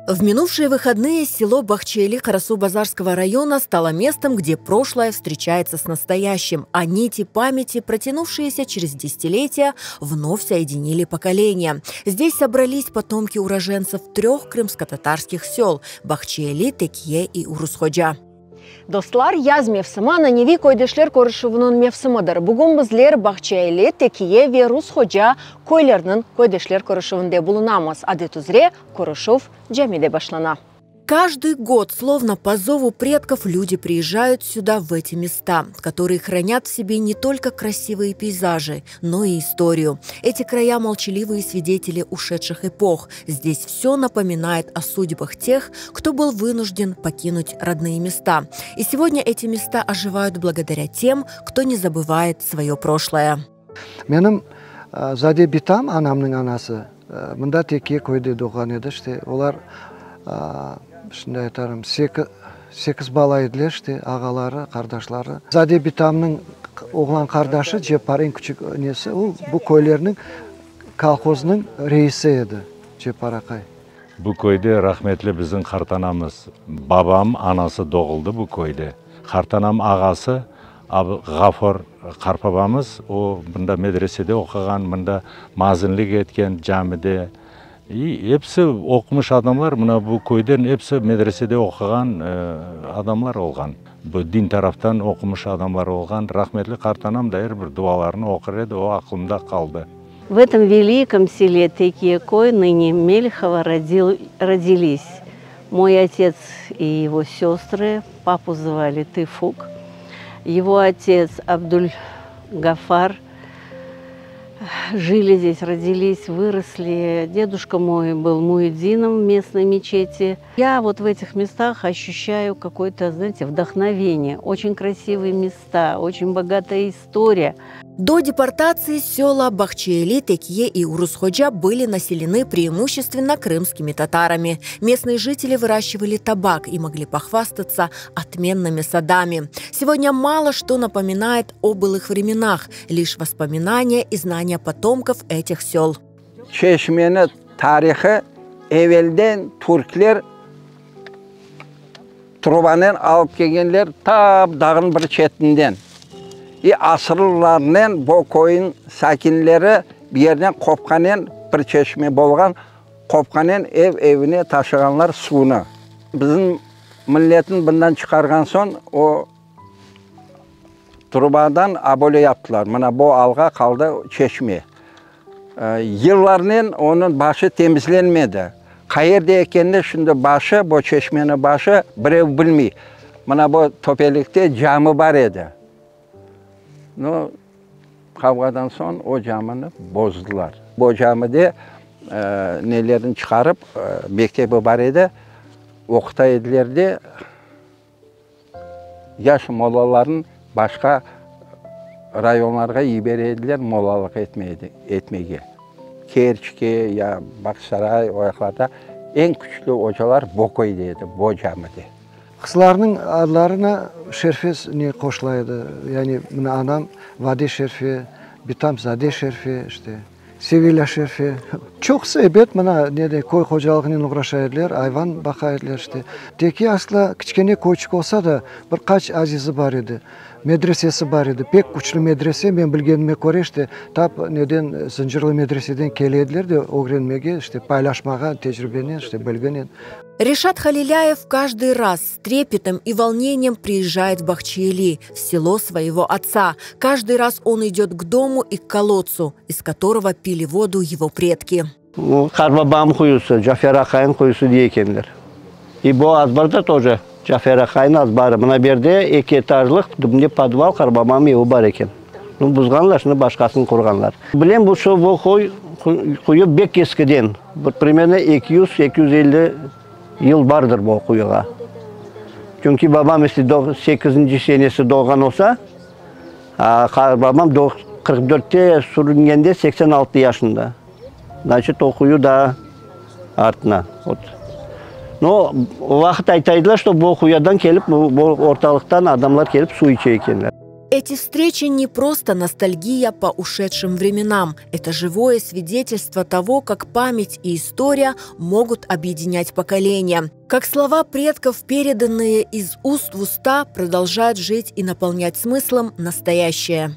В минувшие выходные село Бахчели Карасу-Базарского района стало местом, где прошлое встречается с настоящим, а нити памяти, протянувшиеся через десятилетия, вновь соединили поколения. Здесь собрались потомки уроженцев трех крымско-татарских сел – Бахчели, Текье и Урусходжа. Dostlar, yaz mevsimi ananeviy köydeşler körüşüviniñ mevsimidir. Bugün bizler Bağçaeli, Tekiye ve Rushoca köyleriniñ köydeşler körüşüvinde bulunamız. Adet üzre körüşüv camide başlana. Каждый год, словно по зову предков, люди приезжают сюда, в эти места, которые хранят в себе не только красивые пейзажи, но и историю. Эти края – молчаливые свидетели ушедших эпох. Здесь все напоминает о судьбах тех, кто был вынужден покинуть родные места. И сегодня эти места оживают благодаря тем, кто не забывает свое прошлое. Menim Zade bitam, anamnıñ anası, mında Tekiye köyde doğğan edi, işte, olar, şimdi aytarım, sekiz bala ediler, işte, ağaları, qardaşları. Zade bitamnıñ oğlan qardaşı Ceppar, eñ küçük nesi, o, bu köylerniñ kolhoznıñ reisi edi, Ceppar aqay. Bu köyde rahmetli bizim qartanamız, babam anası doğuldı bu köyde. Qartanam ağası Ğafor qartbabamız, o mında medresede oquğan, mında mazinlik etken camide. İ episi oqumış adamlar, mına bu köyden episi medresede oquğan adamlar olğan. Bu din taraftan oqumış adamlar olğan. Rahmetli qartanam da er bir dualarını oqur edi, o aqlımda qaldı. В этом великом селе Текиекой, ныне Мелихово, родил, родились мой отец и его сестры. Папу звали Тыфук. Его отец Абдуль Гафар. Жили здесь, родились, выросли. Дедушка мой был муэдзином в местной мечети. Я вот в этих местах ощущаю какое-то, знаете, вдохновение. Очень красивые места, очень богатая история. До депортации села Бахчеэли, Текье и Урусходжа были населены преимущественно крымскими татарами. Местные жители выращивали табак и могли похвастаться отменными садами. Сегодня мало что напоминает о былых временах, лишь воспоминания и знания потомков этих сел. Çeşmeniñ tarihı evelden türkler trubanen alıp kelgenler tap dağnıñ bir çetinden. İ asırlarnen bu köyniñ sakinleri bir yerden qopqanen bir çeşme bolğan, qopqanen ev-evine taşığanlar suvnı. Bizim milletni bundan çıqarğan soñ o trubadan a böyle yaptılar, mına bu alğa qaldı çeşme. Yıllarnen onıñ başı temizlenmedi. Qayerde ekenini şimdi başı, bu çeşmeniñ başı birev bilmey. Mına bu töpelikte camı bar edi. No, qavğadan soñ o camını bozdılar. Bu camide nelerini çıqarıp, mektebi bar edi, oquta ediler de, Yaş mollalarnı başqa rayonlarğa yibere ediler mollalıq etmege. Kerçke ya Bağçasaray o yaqlarda eñ küçlü ocalar Boköyde edi, bo camide. Qızlarnıñ adlarına Şerfe ne qoşula edi, yani mına anam Vade Şerfe, bitam Zade Şerfe, işte. Sevilâ Şerfe. Çoqusı, ebet, mına, nede, köy hocalığınen oğraşa ediler, ayvan baqa ediler, işte. Teki aslı kiçkene köyçik olsa da, bir qaç azizi bar edi. Medresesi bar edi. Pek küçlü medrese, men bilgenime köre, işte, tap neden, Zıncırlı medreseden kele ediler de ögrenmege, işte, paylaşmağa tecribenen, işte, bilginen. Reşat Halilâyev каждый раз с трепетом и волнением приезжает в Бахчели, в село своего отца. Каждый раз он идет к дому и к колодцу, из которого пили воду его предки. Qartbabam quyusı, Cafer aqaynıñ quyusı dey ekenler. I bu azbarda тоже Cafer aqaynıñ azbarı. Mına bu yerde eki etajlıq, tübünde podval, qartbabamnıñ evi bar eken. Nu, buzğanlar, şimdi başqasını qurğanlar. Bilem, bu şu bu quyu bek eskiden, bir primerno 200, 250 yıl bardır bu quyuğa. Çünki babam ise sekizinci senesi doğğan olsa, qartbabam 44-te sürüngende 86 yaşında. Значit, o quyu daa artına. Vot. No, o vaqıt ayta ediler, что bu quyadan kelip, bu ortalıqtan adamlar kelip suv içe ekenler. Эти встречи не просто ностальгия по ушедшим временам. Это живое свидетельство того, как память и история могут объединять поколения. Как слова предков, переданные из уст в уста, продолжают жить и наполнять смыслом настоящее.